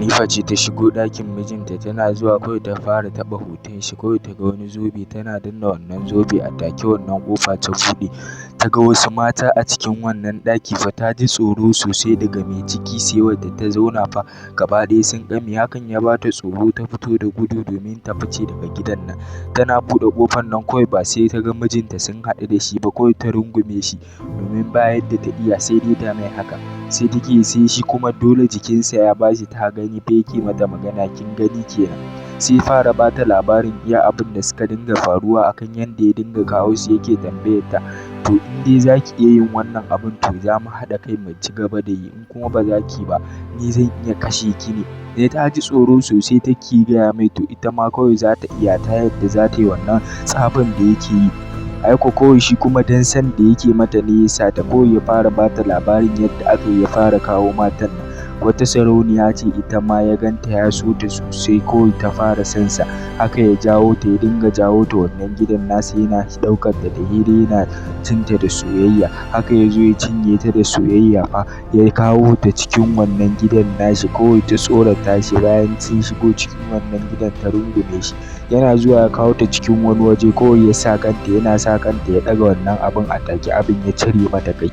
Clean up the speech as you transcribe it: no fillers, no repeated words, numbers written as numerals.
Hanifa ce ta shigo ɗakin mijinta, tana zuwa kawai ta fara taɓa hoton shi, kawai ta ga wani zobe, tana danna wannan zobe, a take wannan ƙofa ta buɗe, ta ga wasu mata a cikin wannan ɗaki fa. Ta ji tsoro sosai, daga mai ciki sai wadda ta zauna fa, gaba ɗaya sun ƙame. Hakan ya bata tsoro, ta fito da gudu domin ta fice daga gidan nan. Tana buɗe ƙofar nan kawai ba sai ta ga mijinta sun haɗu da shi ba, kawai ta rungume shi, domin ba yadda ta iya sai dai ta mai haka. Sai take sai shi kuma dole jikinsa ya bashi, ta gani fa, yake mata magana, "Kin gani kenan?" Sai fara bata labarin iya abin da suka dinga faruwa, akan yadda ya dinga kawo su, yake tambayar ta, "To, in dai zaki iya yin wannan abin, to za mu haɗa kai mu ci gaba da yi, in kuma ba za ki ba, ni zan iya kashe ki ne." Sai ta ji tsoro sosai, take gaya mai to ita ma kawai za ta iya, ta yadda za ta yi wannan tsafin da yake yi. Aiko kawai shi kuma dan san da yake mata ne yasa ta kawai ya fara bata labarin yadda aka yi ya fara kawo matan nan. Wata sarauniya ce ita ma, ya ganta ya so ta sosai, kawai ta fara son sa. Haka ya jawo ta, ya dinga jawo ta wannan gidan nasa, yana ɗaukar ta da hira, yana cinta da soyayya. Haka ya zo ya cinye ta da soyayya fa, ya kawo ta cikin wannan gidan nashi, kawai ta tsorata shi. Bayan sun shigo cikin wannan gidan, ta rungume shi, yana zuwa ya kawo ta cikin wani waje, kawai ya sa kanta, yana sa kanta ya ɗaga wannan abin, a take abin ya cire mata kai.